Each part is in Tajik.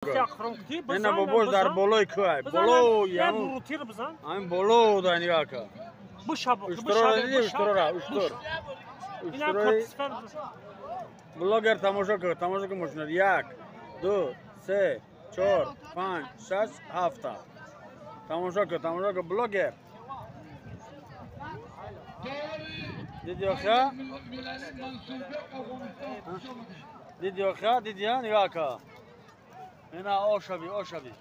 Ина бобош дар болои кӯҳай. Болои ҳамин боло дар нигоҳ кар. Уштурора диди, уштурора, уштур. Уштурои блогер тамошо кар, тамошо кун мошинро. 1, 2, 3, 4, 5, 6, 7. Тамошо кун, тамошо кун блогер. Диди охя? Диди охя, диди ҳа, нигоҳ кар. Ина ошави, ошави.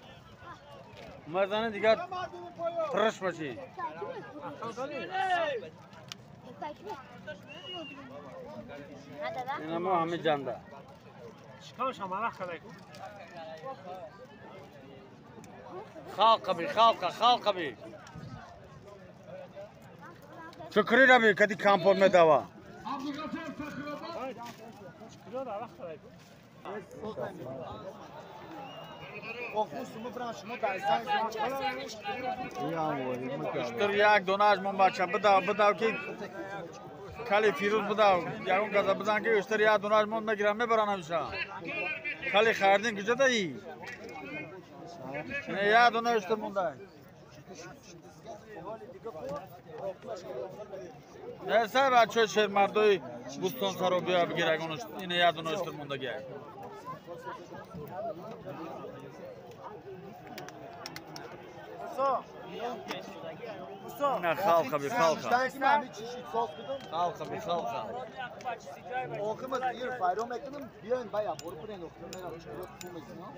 Мардани дигар тирш бошӣ. Ина мо ҳами ҷанда. Халқа би, халқа, халқа би. Шукри раби, кади компот медава. Уштур як донааш мон бача бидав, бидав ки кали Фирӯз бидав, ягон газа бизан ки уштур як донааш мон мегирам, мебаран ҳамеша. Кали Хайрдин куҷо даи? Як дона уштур монда. Несай бачаҳои шермардои Бӯстонсаро биё бигир ягон ина як дона уштур мондагиа. На халқа би халқа. Халқа би халқа. Охи ма дигар файро мекунам, биёин бая бор кунен, охи мерам чиро ту мекунам.